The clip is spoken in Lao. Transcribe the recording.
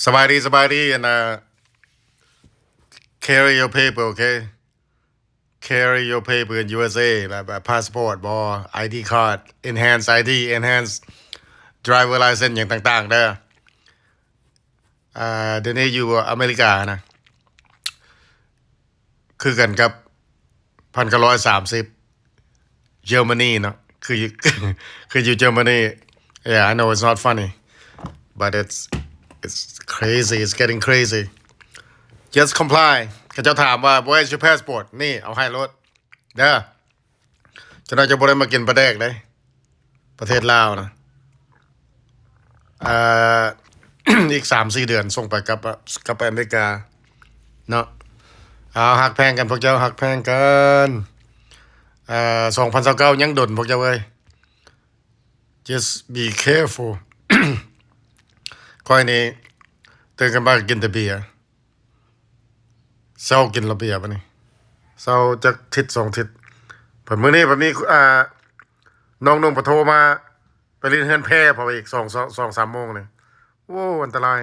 ສະບາຍດີ ສະບາຍດີ and uh, carry your paper, okay? Carry your paper in ຢູເອສເອ ແບບ ແບບ passport ບໍ ID card, enhanced ID, enhanced driver license ຫຍັງຕ່າງໆເດີ. ອ່າ ດຽວນີ້ຢູ່ອາເມລິການະ ຄືກັນກັບ ພັນເກົ້າຮ້ອຍສາມສິບ Germany ເນາະ ຄື ຄືຢູ່ Germany. Yeah, I know it's not funny, but it's, it's crazy, it's getting crazy. Just comply. ເຂົາເຈົ້າຖາມວ່າ "Where's your passport?" ນີ້ ເອົາໃຫ້ໂລດເດີ. ຈັກໜ້ອຍຈະບໍ່ໄດ້ມາກິນປາແດກເດ້ ປະເທດລາວນະ. ເອີ ອີກສາມສີ່ເດືອນສົ່ງໄປ ກັບ ກັບໄປອາເມລິກາເນາະ. ເອົາ ຮັກແພງກັນພວກເຈົ້າ ຮັກແພງກັນ. ເອີ ສອງພັນຊາວເກົ້າຍັງດົນພວກເຈົ້າເອີຍ. Just be careful. ຂ້ອຍນີ້ຕື່ນຂຶ້ນມາກໍກິນແຕ່ເບຍ. ເຊົາກິນລະເບຍບາດນີ້ ເຊົາຈັກທິດສອງທິດ. ບາດມື້ນີ້ບາດມີ ອ່າ ນ້ອງໜຸ່ມເພິ່ນໂທມາ ໄປຫຼິ້ນເຮືອນແພເຂົາອີກ ສອງ ສອງ ສອງສາມໂມງນີ້. ໂອ້ ອັນຕະລາຍ.